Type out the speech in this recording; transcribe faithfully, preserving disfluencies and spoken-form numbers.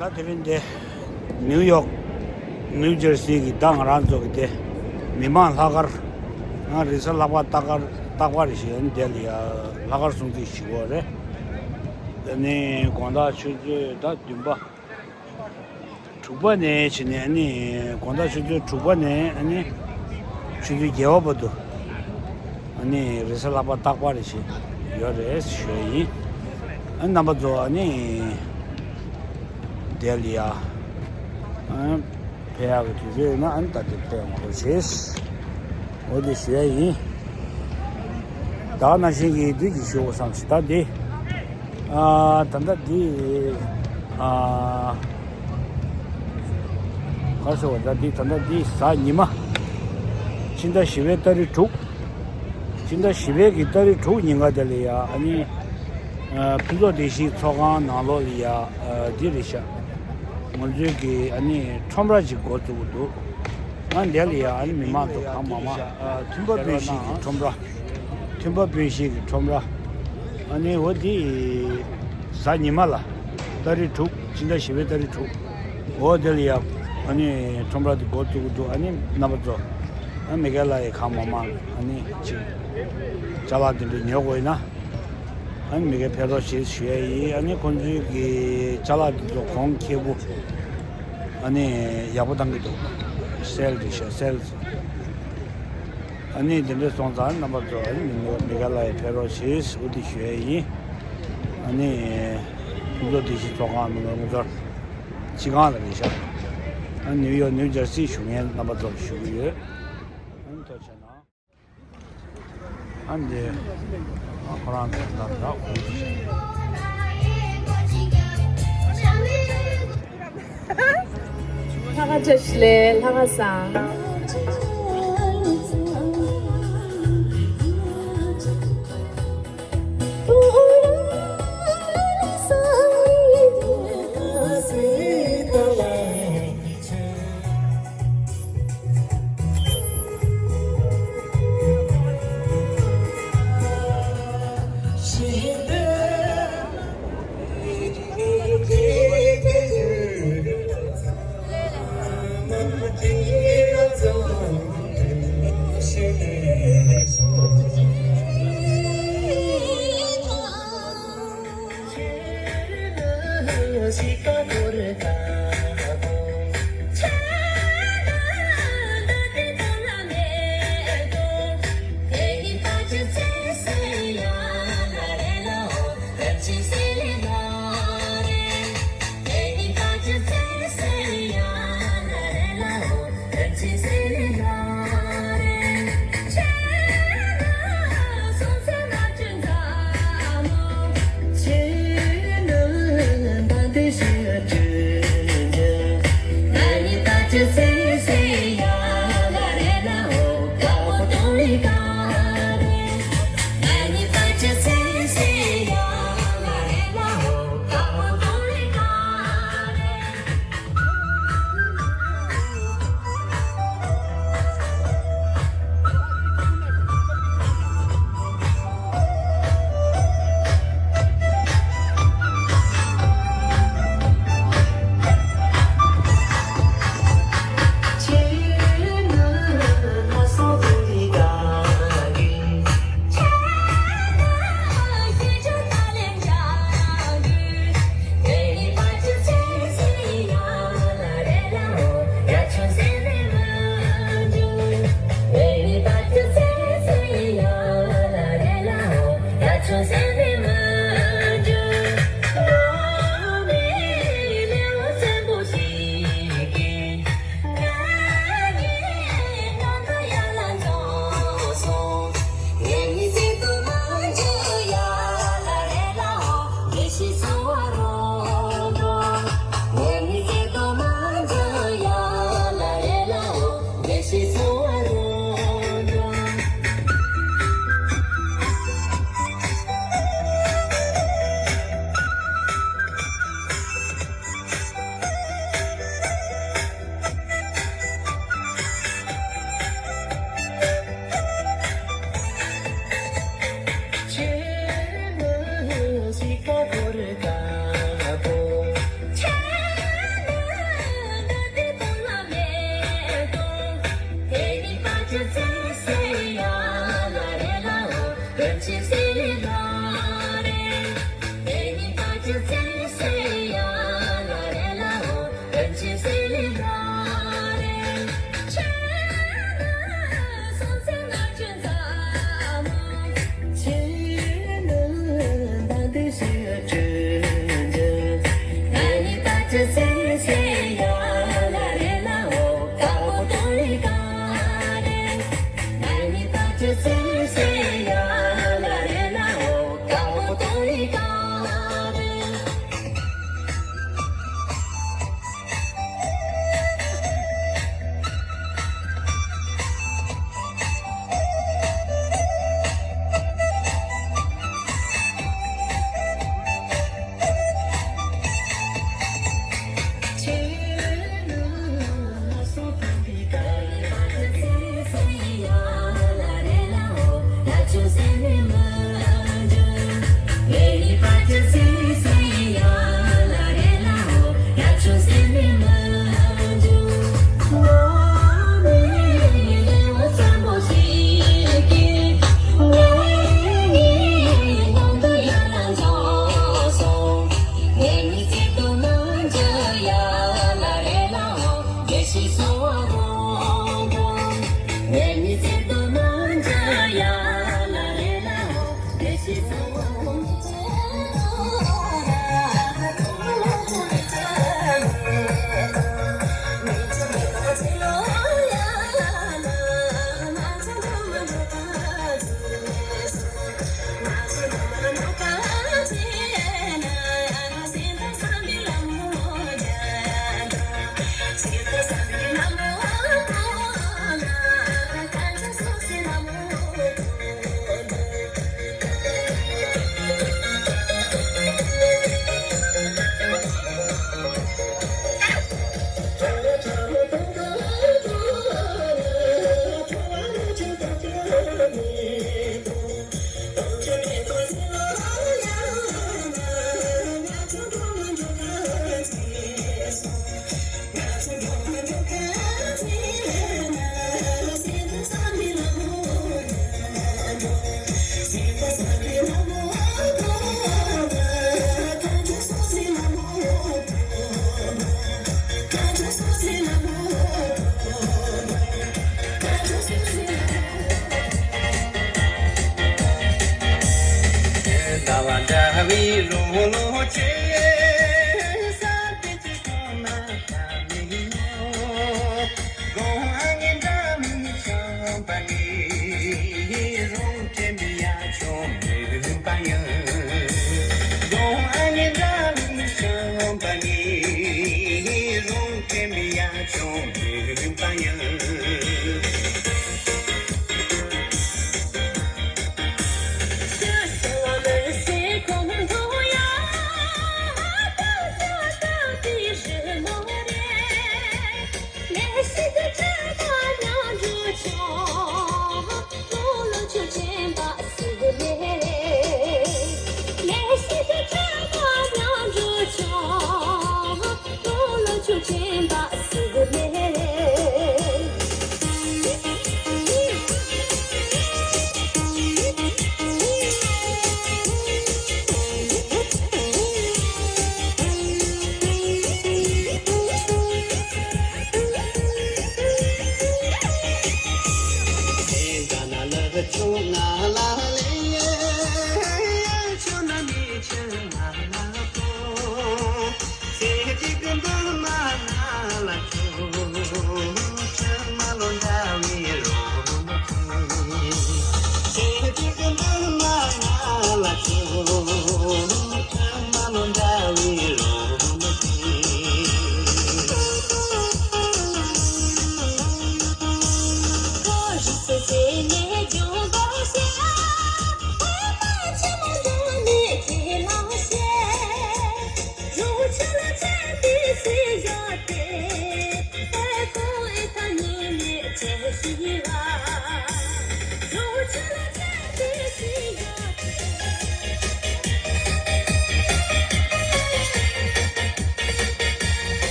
ད་དེ་རིང་འདི་ནིའུ་ཡོག་ནིའུ་ཇར་སི་གི་ད་ང་རང་ཚོ་གི་དེ་མི་མང་ལྷག་དཀར། ང་རེས་གཟའ་ལྷག་པ་རྟག་པར་རྟག་པར་བཞིན་དེ་ལ་ཡ་ལྷག་དཀར་སྲུང་བརྩི་ཞུ་གི་ཡོད་རེད། དེ་ནས་དགོང་དག་ཆུ་ཚོད་ད་བདུན་པ། དྲུག་པ་ནས་བྱས་ནས་ཨ་ནི་དགོང་དག་ཆུ་ཚོད་དྲུག་པ་ནས་ཨ་ནི་ཆུ་ཚོད་བརྒྱད་པ་བར་དུ་ཨ་ནི་རེས་གཟའ་ལྷག་པ་རྟག་པར་བྱས་ཡོད་རེད་ཞུ་ཡ་ཡིན། ཨ་ནི་རྣམ་པ་ཚོ་ཨ་ནི་དེ་ལ་ཡ་ཨ་ཕེབས་ཡག་གི་དུས་ཚོད་ཡོད་ན་ཨ་ནི་ད་དེ་ཕེབས་ཡོང་རོགས་བྱེད། འོ་དེ་ཞུ་ཡ་ཡིན། ད་ག་ནང་བཞིན་གྱི་དུས་ཀྱི་ཞུ་དགོས་བསམ་ཞིག་ད་དེ། ཨ་ད་ལྟ་འདི་ཨ་ག་རེ་ཟེར་བ། ད་འདི་ད་ལྟ་འདི་གཟའ་ཉི་མ། ཕྱི་ཟླ་བཞི་པའི་ཏ་རིག་དྲུག་ཕྱི་ཟླ་བཞི་པའི་གི་ཏ་རིག་དྲུག་ཉིན་ཀ་དེ་ལ་ཡ་ཨ་ནི་ཨ་ཕུན་ཚོགས་བདེ་སྐྱིད་ཚོགས་ཁང་ནང་ལོགས་ལ་ཡ་ཨ་འདི་རེད་ཤག་ང་ཚོའི་གི་ཨ་ནི་ཁྲོམ་ར་ཅིག་འགོ་བཙུགས་འདུག་ང་འདི་ལ་ཡ་ཨ་ནི་མི་མང་ཚོ་གང་མང་མང་ཨ་མཐུན་པ་སྤུན་བཞི་གི་ཁྲོམ་ར། མཐུན་པ་སྤུན་བཞི་གི་ཁྲོམ་ར། ཨ་ནི་འོ་དེ་གཟའ་ཉི་མ་ལ་ཏ་རིག་དྲུག་ཕྱི་ཟླ་བཞི་པའི་ཏ་རིག་དྲུག་འོ་དེ་ལ་ཡ་ཨ་ནི་ཁྲོམ་ར་དེ་འགོ་བཙུགས་འདུག་ཨ་ནི་རྣམ་པ་ཚོ་ཨ་མི་སྒེར་ལ་ཡ་གང་མང་མང་ཨ་ནི་ཅིག་ཅ་ལག་དེ་འདྲ་ཉོ་དགོས་ཡིན་ན། ཨ་ནི་མི་སྒེར་ཕེབས་རོགས་ཞེས་ཞུ་ཡ་ཡིན། ཨ་ནི་ཁོང་ཚོའི་གི་ཅ་ལག་འདི་ཚོ་གོང་ཁེ་པོ་ཨ་ནི་ཡག་པོ་བཏང་གི་འདུག་སེལ་འདི་ཤ་སེལ། ཨ་ནི་དེ་འདྲ་སོང་ཙང་རྣམ་པ་ཚོ་ཨ་ནི་མི་མི་སྒེར་ལ་ཡ་ཕེབས་རོགས་ཞེས་འོ་དེ་ཞུ་ཡ་ཡིན། ཨ་ནི་ཕུན་ཚོགས་བདེ་སྐྱིད་ཚོགས་ཁང་མི་ལོ་ངོ་ཚོར་སྤྱི་ཁང་ལ་རེད་ཤག་ཨ་ནི་ནིའུ་ཡོག་ནིའུ་ཇར་སི་བཞུགས་མཁན་རྣམ་པ་ཚོར་ཞུ་གི་ཡོད། ཨ་ནི་ཐུགས་རྗེ་གནང་། ཨ་འདི་ཨ་ཁོ་རང་ཚོ་ལ་རག་གོ། ལྷ་ཁང་བཀྲ་ཤིས་བདེ་ལེགས། ལྷ་ཁང་བཟང་།